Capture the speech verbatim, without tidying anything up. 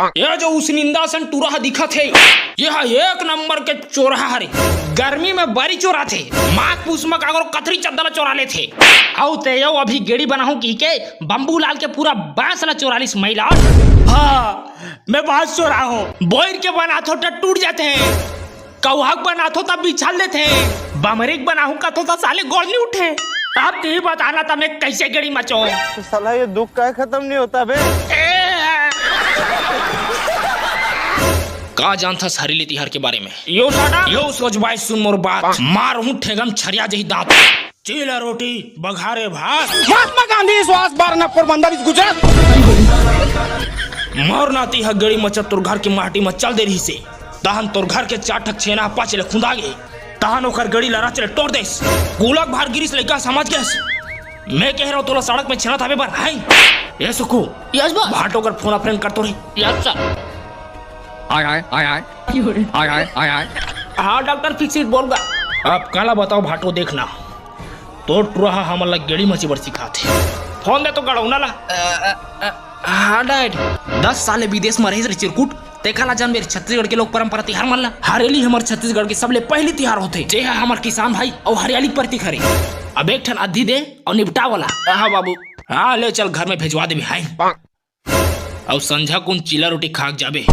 ये जो उसनिंदा सन टूरा ह दिखत हे, ये ह एक नंबर के चोरहा हरे। गर्मी में बरी चोराथे, माघ पूस म काकरो कथरी चद्दर चोरा लेथे। अउ ते यो अभी गेड़ी बनाहूं कहिके बम्बू लाल के पूरा बांस ला चोरा लिस मइला। हाँ, मैं बांस चोराहूं, बोइर के बनाथो त टूट जाथे। कौहक बनाथो त बिछल देथे, बमरी के बनाहूं कथो त साले गोड़ नइ उठे। अब तहीं बता ना त मैं कइसे गेड़ी मचों। तो साला ये दुख काहे खत्म नहीं होता बे? का जानथस हरेली तिहार के बारे में? यो साला, यो सोच भाई, सुन मोर बात, मारहूं ठेंगा म छरिया जही दांत। चीला रोटी, बघारे भात। महात्मा गांधी सुभाष बारह नंबर पोरबंदर इस गुजरात। मोर नाती ह गेड़ी मचत तोर घर के माटी म चल दे रहिसे। तहन तोर घर के चार ठक छेना ह पाछे ले खुंदा गे। तहन ओकर गेड़ी ल राचे ले टोर देस। गोलक भार गिरिस, लइका समझ गेस। मैं कहे रहों तोला सड़क में छेना थापे बर, हैं? ए सुखू, यस बा। भाटो कर फोन अ फ्रेंड कर तो रे। Yes sir. आय, आय, आय, आय। आय, आय, आय, आय। हाँ डॉक्टर, फिक्सिट बोल गा। अब काला बताओ भाटो, देखना। तोर टुरा ह हमन ला गेड़ी मचे बर सिखाथे। फोन दे तो गड़ौना ला। अ, अ, अ, हाँ डैड। दस साल ले विदेश म रहिस रे चिरकुट, तेखा ला जानबे रे छत्तीसगढ़ के लोक परंपरा तिहार मन ला। हरेली हमर छत्तीसगढ़ के सबले पहिली तिहार होथे, जे ह हमर किसान भाई अउ हरियाली के प्रतीक हरे। अब एक ठन अद्धी दे अउ निपटा वाला। हाँ बाबू। हाँ ले चल घर में भेजवा देबे हाय। अउ संझा कुन चीला रोटी खा के जाबे।